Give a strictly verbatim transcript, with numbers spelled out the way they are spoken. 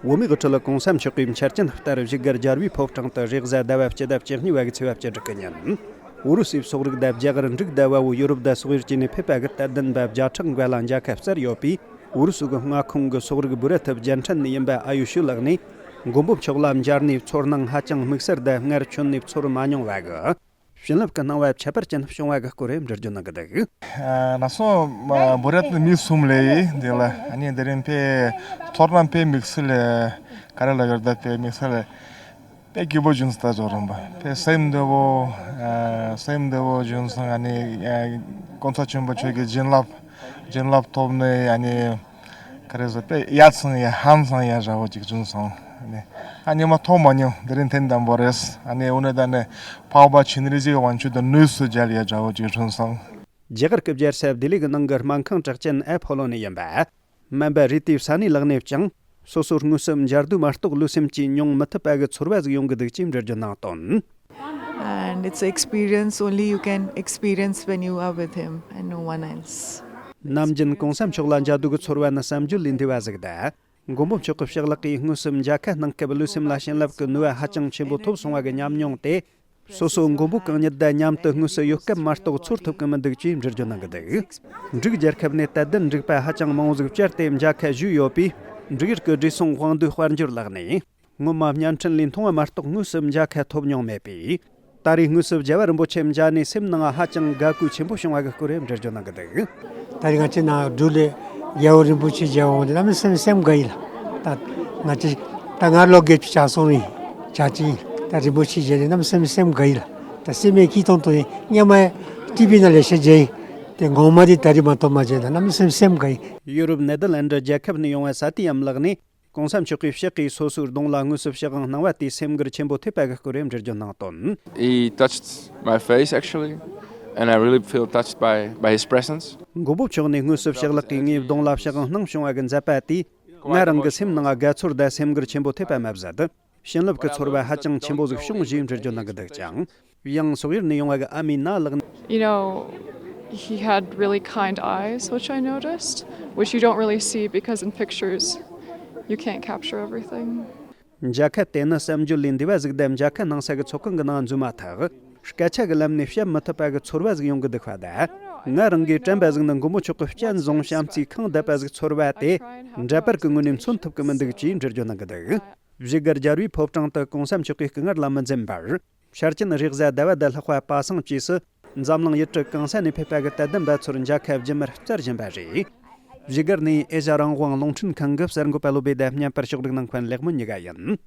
བོད་མིའི་དབུ་ཁྲིད་༸གོང་ས་མཆོག་གིས་འཆར་ཅན་ལྟར་བཞུགས་སྒར་རྒྱལ་བའི་ཕོ་བྲང་དུ་རེས་གཟའ་ཟླ་བ་སྤྱི་ཟླ་བཅུ་གཉིས་པ་གི་ཚེས་པ་བཅུ་དྲུག་གི་ཉིན། ཨུ་རུ་སུའི་སོག་རིགས་དང་རྒྱ་གར་འབྲུག་དང་བལ་པོ་ཡོ་རོབ་དང་སོག་ཡུལ་བཅས་ནས་ཕེབས་པ་གི་དད་ལྡན་པ་བརྒྱ་ཕྲག་འགའ་ལ་མཇལ་ཁ་བསྩལ་ཡོད་པས། ཨུ་རུ་སུ་གི་མངའ་ཁོངས་ཀྱི་སོག་རིགས་སྦུ་ར་ཐི་རྒྱལ་ཕྲན་ནས་ཡིན་པ་ཨ་ཡུ་ཤུ་ལགས་ནས། མགོན་པོ་མཆོག་ལ་མཇལ་ནས་ཚོར་སྣང་ཧ་ཅང་དམིགས་བསལ་དང་སྔར་བྱོན་ནས་ཚོར་མ་མྱོང་བ་གི་བྱིན་རླབས་ཀྱི་སྣང་བ་ཁྱད་པར་ཅན་བྱུང་བ་གི་སྐོར་འགྲེལ་བརྗོད་གནང་གི་འདུག་ཨ་ན་སོ་མ་བོ་ར་ཏི་མི་གསུམ་ལས་འདི་ལ་ཨ་ནི་འདི་རིང་ཕེ་ཚོར་སྣང་ཕེ་དམིགས་བསལ་ལས་ག་རེ་ལ་ཡོད་ད་ཕེ་དམིགས་བསལ་ལས་ཕེ་སྐྱིད་པོ་བྱུང་སོང་ད་ཇོ་རོན་པ་ཕེ་སེམས་བདེ་བོ་ཨ་སེམས་བདེ་བོ་བྱུང་སོང་། ཨ་ནི་ཨ་གོང་ས་ཆེན་པོ་མཆོག་གི་བྱིན་རླབས་བྱིན་རླབས་ཐོབ་ནས་ཨ་ནི། ག་རེ་ཟེར་པས་ཡ་ཚང་ཡ་ཧང་ཚང་ཡ་ར་བོ་ཅིག་བྱུང་སོང་། ཨ་ནི་ཨ་ཉི་མ་ཐོག་མ་ཉུང་དེ་རིང་ཐེངས་དང་པོ་རེད། ཨ་ནི་འུ་ནི་ད་ནི་འཕགས་པ་ཆེན་རིགས་ཀྱི་དབང་ཕྱུག་དང་ནུས་སུ་མཇལ་ཡ་ར་བོ་ཅིག་བྱུང་སོང་། རྒྱ་གར་གྱི་རྒྱལ་ས་ལྡི་ལི་གི་ནང་གི་སྨན་ཁང་གྲགས་ཅན་ཨེ་ཕོ་ལོ་ནས་ཡིན་པ། སྨན་པ་རི་ཏི་ས་ནི་ལགས་ནས་ཀྱང་སོ་སོ་དངོས་སུ་མཇལ་དུས་མ་གཏོགས་ལུས་སེམས་ཀྱིས་མྱོང་མི་ཐུབ་པ་གི་ཚོར་བ་ཟིག་ཡོང་གི་འདུག་ཅེས་འགྲེལ་བརྗོད་གནང་དོན། And it's an experience only you can experience when you are with him and no one else. ནམ་རྒྱུན་གོང་ས་མཆོག་ལ་མཇལ་དུས་ཀྱི་ཚོར་བ་ནི་བསམ་བརྗོད་ལས་འདས་པ་ཟིག་དང་། མགོན་པོ་མཆོག་གི་ཕྱག་ལག་གིས་དངོས་སུ་མཇལ་ཁ་གནང་སྐབས་ལུས་སེམས་ལ་བྱིན་རླབས་ཀྱི་ནུས་པ་ཧ་ཅང་ཆེན་པོ་ཐོབ་སོང་བ་གི་ཉམས་མྱོང་དེ། སོ་སོ་མགོན་པོ་གང་ཉིད་དང་མཉམ་དུ་དངོས་སུ་ཡོད་སྐབས་མ་གཏོགས་ཚོར་ཐུབ་ཀྱི་མི་འདུག་ཅེས་འགྲེལ་བརྗོད་གནང་གི་འདུག་འབྲུག་རྒྱལ་ཁབ་ནས་དད་ལྡན་འབྲུག་པ་ཧ་ཅང་མང་བོ་ཟིག་བཅར་ཏེ་མཇལ་ཁ་ཞུས་ཡོད་པས། འབྲུག་ཡུལ་གྱི་བགྲེས་སོང་དབང་འདུས་དཔལ་འབྱོར་ལགས་ནས། སྔོན་མ་བརྙན་འཕྲིན་ལས་མཐོང་བ་མ་གཏོགས་དངོས་སུ་མཇལ་ཁ་ཐོབ་མྱོང་མེད་པས། ད་རེས་དངོས་སུ་རྒྱལ་བ་རིན་པོ་ཆེ་མཇལ་ནས་སེམས་ནང་ཧ་ཅང་དགའ་གུས་ཆེན་པོ་བྱུང་བ་གི་སྐོར་འགྲེལ་བརྗོད་གནང་གི་འདུག་ད་རེས་ང་ཚོའི་ནང་འབྲུག་ལས་རྒྱལ་བ་རིན་པོ་ཆེ་མཇལ་འོང་དེ་གནམ་མེད་ས་མེད་སེམས་དགའ་ཡིན་ལ། ད་ང་ཚོ་ད་ང་ལོ་བརྒྱད་ཅུ་གྱ་གསུམ་ཡིན། གྱ་གཅིག་ཡིན། ད་རིན་པོ་ཆེ་མཇལ་ནས་གནམ་མེད་ས་མེད་སེམས་དགའ་ཡིན་ལ། ད་སེམས་མེད་ཁྱི་མཐོང་མཐོང་ཡིན། སྔོན་མ་ཊི་ཝི་ནང་ལས་ཤེས་མཇལ་ཡིན། དེ་ངོ་མ་དེ་ད་རེས་མ་གཏོགས་མ་མཇལ་ད་གནམ་མེད་ས་མེད་སེམས་དགའ་ཡིན། ཡུ་རོབ་ནེ་དར་ལན་ཌི་རྒྱལ་ཁབ་ནས་ཡོང་བའི་ས་ཏི་ཡམ་ལགས་ནས། གོང་ས་མཆོག་གིས་ཕྱག་གིས་སོ་སོའི་གདོང་ལ་དངོས་སུ་ཕྱག་དབང་གནང་བ་དེས་སེམས་འགུལ་ཆེན་པོ་ཐེབས་པ་གི་སྐོར་འགྲེལ་བརྗོད་གནང་དོན། He touched my face actually, and I really feel touched by, by his presence. མགོན་པོ་མཆོག་ནས་དངོས་སུ་ཕྱག་ལག་གིས་ངའི་གདོང་ལ་ཕྱག་དབང་གནང་བྱུང་བ་གི་མཛད་པ་དེས་ང་རང་གི་སེམས་ནང་དགའ་ཚོར་དང་སེམས་འགུལ་ཆེན་པོ་ཐེབས་པ་མ་ཟད། བྱིན་རླབས་ཀྱི་ཚོར་བ་ཧ་ཅང་ཆེན་པོ་ཟིག་བྱུང་ཞེས་འགྲེལ་བརྗོད་གནང་གི་འདུག་ཅིང་། ཡང་སོག་ཡུལ་ནས་ཡོང་བ་གི་ཨ་མི་ན་ལགས་ནས། You know, he had really kind eyes, which I noticed, which you don't really see because in pictures, you can't capture everything. མཇལ་ཁ་དེ་ནི་བསམ་བརྗོད་ལས་འདས་པ་ཟིག་དང་མཇལ་ཁ་གནང་ས་གི་ཚོགས་ཁང་གི་ནང་འཛུལ་མ་ཐག་སྐད་ཆ་གི་ལམ་ནས་བཤད་མི་ཐུབ་པ་གི་ཚོར་བ་ཟིག་ཡོང་གི་འདུག་པ་དང་། ང་རང་གིས་དྲན་པ་ཟིག་ནི་མགོན་པོ་མཆོག་གི་སྤྱན་བཟུང་བྱམས་བརྩེའི་ཁེངས་བསྡད་པ་ཟིག་ཚོར་བ་དེ་འདྲ་པར་གི་ངོས་ནས་མཚོན་ཐུབ་ཀྱི་མི་འདུག་ཅེས་འགྲེལ་བརྗོད་གནང་གི་འདུག་བཞུགས་སྒར་རྒྱལ་བའི་ཕོ་བྲང་དུ་གོང་ས་མཆོག་གིས་སྐུ་ངལ་ལ་མི་འཛེམ་པར། འཆར་ཅན་རེས་གཟའ་ཟླ་བ་དང་ལྷག་པ་པ་སངས་བཅས་སུ་འཛམ་གླིང་ཡུལ་གྲུ་གང་ས་ནས་ཕེབས་པ་གི་དད་ལྡན་པ་ཚོར་མཇལ་ཁ་རྒྱུན་མར་བསྩལ་བཞིན་པ་རེད། བཞུགས་སྒར་ནས་ཨེ་ཤ་རང་དབང་རླུང་འཕྲིན་ཁང་གི་གསར་འགོད་པ་བློ་བྷེ་དང་བརྙན་པར་ཕྱོགས་སྒྲིག་གནང་མཁན་ལེགས་སྨོན་གཉིས་ཀ་ཡིན།